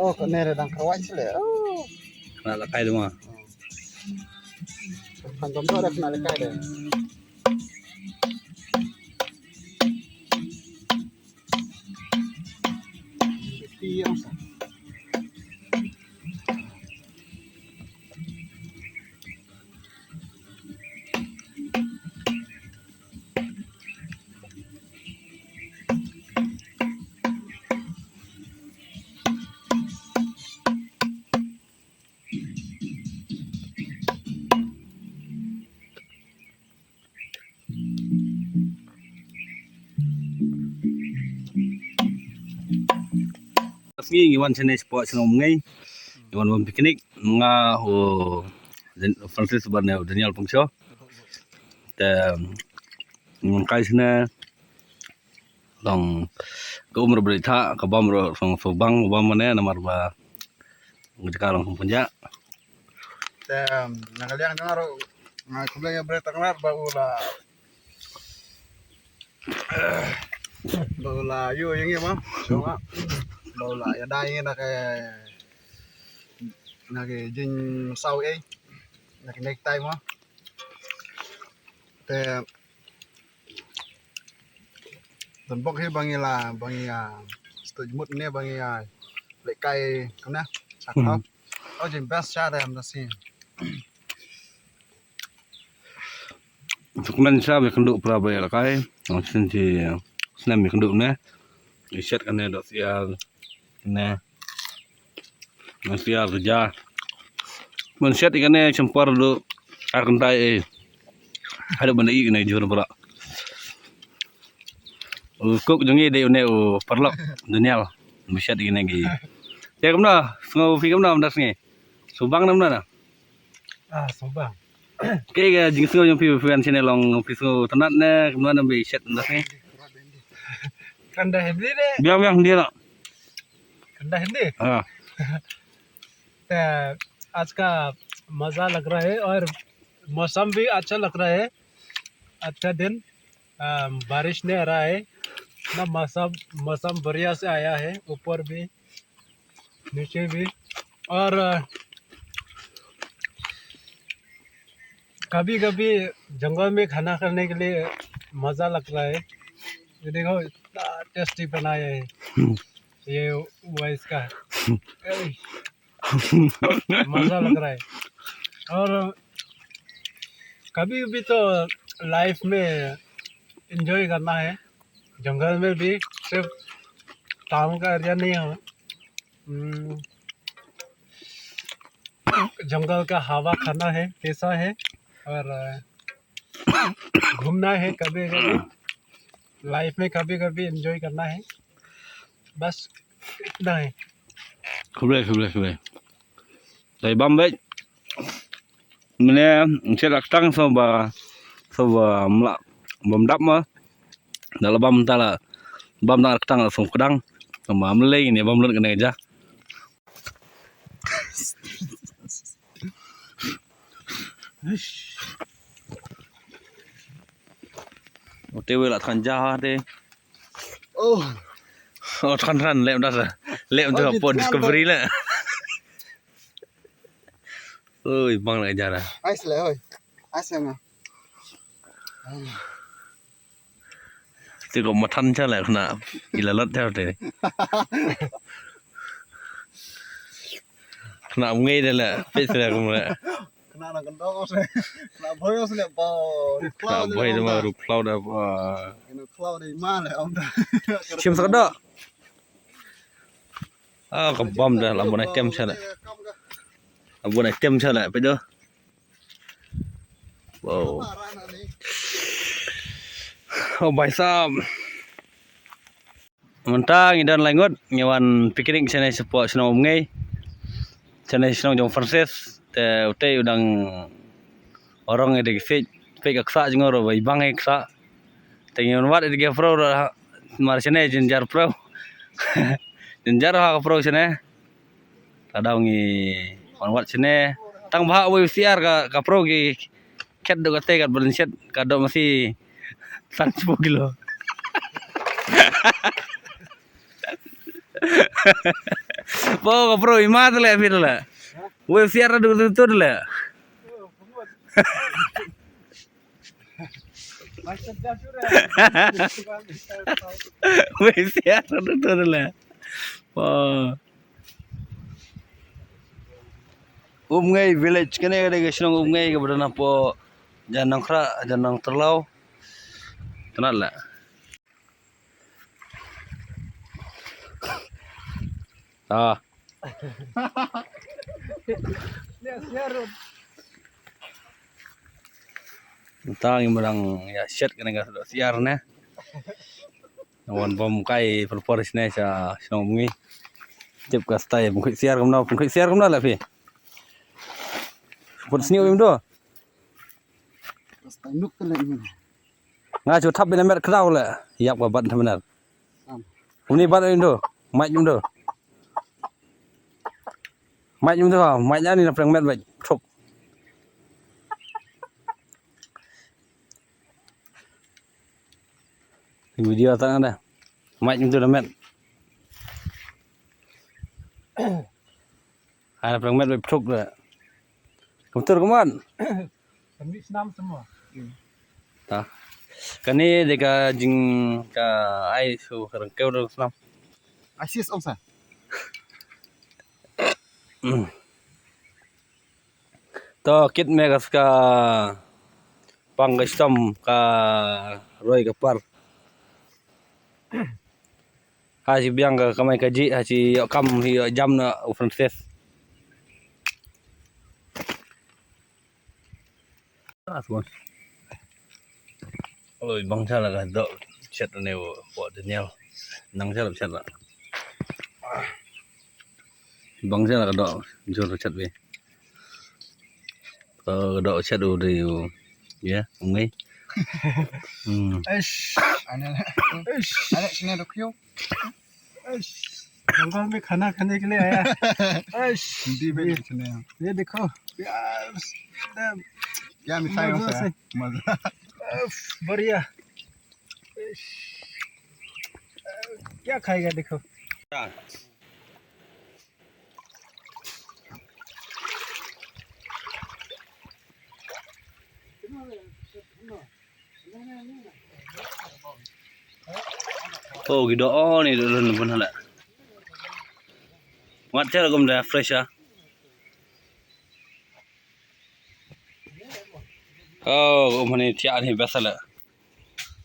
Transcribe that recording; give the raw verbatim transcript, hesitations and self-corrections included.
Oh, kane re dang kharwai sile. Oh. Kane la kai duma. Kan tom to da kane la kai de. Ti yang sa. Sngi ngi wan shane spot shnong Umngei. Ngi wan wan picnic, nga u Francis bad ne u Daniel Pungsho. Te ngi wan kai shane long ka um ruh ba dei tha, ka bam ruh song subang, bam mane namar ba ngi jaka long song punjak. Te na ka liang jong nga ruh nga khublei ïa u Blei tang ba u la ba u la ïoh ïa ngi ma, shuwa ba u la ïada ïa ngi na ka na ka jingmynsaw ei na ka next time ma. Te Don bok hi ba ngi la ba ngi ïa stoj mut ne ba ngi ïa leh kai kumne. Sa khau. Oh jin best sha da am da si. Sukmen sha ba kynduh pra ba ïa leh kai. Ang sin ti snem ba kynduh ne. Ïa shet kane dok siar ne. Ngan siar kerja. Ban siat ikan ne sempar dulu ar kentai eh. Ada benda ikan ne jujur pula. Kok jong ngi dei une u paralok Daniel. Ban siat ikan ne gi. Ya kumno, sngew phi kumno mynta sngi? Subang ne mynta na? Ah, subang. Kaei ka jingsngew jong phi, phi wan shane long phi sngew tynnat ne kumno ne ba siat mynta sngi? Kanda Hindi de. Biang biang Hindi na. Kanda Hindi? हाँ। तो आज का मज़ा लग रहा है और मौसम भी अच्छा लग रहा है। अच्छा दिन, अ, बारिश नहीं आ रहा है ना, मौसम, मौसम बढ़िया से आया है, ऊपर भी, नीचे भी। और, अ, कभी-कभी जंगल में खाना खाने के लिए मज़ा लगता है। ये देखो, इतना टेस्टी बनाया है। हम्म। ये वाइस का। मज़ा लग रहा है। और कभी-कभी तो लाइफ में एंजॉय करना है। जंगल में भी सिर्फ टाउन का एरिया नहीं है। हम्म, जंगल का हवा खाना है, कैसा है, और, अ, घूमना है कभी-कभी, लाइफ में कभी-कभी एंजॉय करना है, बस इतना है। Khublei, khublei, khublei. Dei bam beit. Mane ngi shet la ktang sngewbha, sngewbha mlak bam dap ma. Da la bam ta la bam da ktang la sngewkdang. Sngewbha mlei ne bam lut kane ka ja. Ute we la than ja ha te. Oh. Oh, than than lem da sa. Lem da po discovery la. Oi, bang la ja da. Ice le, oi. Ice nga. Te ko mathan cha la khna. Ila lot cha te. Khna ngai de la. Pe se la ko la. Khna na kan dong se. Khna boy se le ba. Khna boy de ma ru cloud ba. Khna cloud de ma le am da. Shim sa da. Ah, ka bam da la bona tem cha la. Abon ai tem cha la pe do. Wow. Oh, bhai sahab. Mynta ngi don lai ngut, ngi wan picnic shane shapoh shnong Umngei. Shane shnong jong Francis, te utei u dang orong ïa ki siej, peit ka ksah jong u ruh ba i bang ïa ksah. Te ngi wan wad ïa ki pro ruh, mar shane jynjar pro. Jynjar ha ka pro shane. Lada ngi wan wad shane. Tang ba ha wei siar ka, ka pro ki khet dok kate kat berinshet ka dok masi san shiphew kilo. Po ka pro ima tele phi tele. Wei siar tu tu tu tele. Wei siar tu tu tele. Po. Umngei village, kane ka dei ka shnong Umngei kaba don hapoh Jan Nongkhrah, Jan Nongtyrlaw. Tang la. Ah. Tang i marang ïa shet kane ka siar ne. Wan bam kai por por sne sha shnong Umngei. Tip ka stai pynkhih siar kumno, pynkhih siar kumno la phi. Put sniew im do. Nuk ka la im. Nga chu thap bina mer kraw la. Yap ka bat thamenar. Uni bat im do. Mait im do. Mait im do. Mait ani na prang met bait. Thup. Video tang da. Mait ntu da met. Ana prang met bep thuk da. Kumtur kuman. Kami snam semua. Ta. Kane de ka jing ka ai su ka rengkeu da snam. Asis ong sa. To kit me ka ska pang ka stom ka roi ka par. Ha chi biang ka kamai ka ji ha chi yo kam hi yo jam na u Francis. Alo bang cha la ka do chet ne wo po Daniel nang cha la chet la. Bang cha la ka do jor chet be. Ka do chet u de u ya ngai. Hmm. Eish, ane ane sine do kyo. Eish, जंगल में खाना खाने के लिए आया। Eish, हिंदी में कुछ नहीं है। ये देखो, प्याज, एकदम क्या मिठाई हो मजा से। मजा। उफ, बढ़िया। Eish, क्या खाएगा देखो। Oh, gido oh ni dulu nang pun hala. Ngat cara gum dah fresh ah. Oh, gum ni tiak ni biasa lah.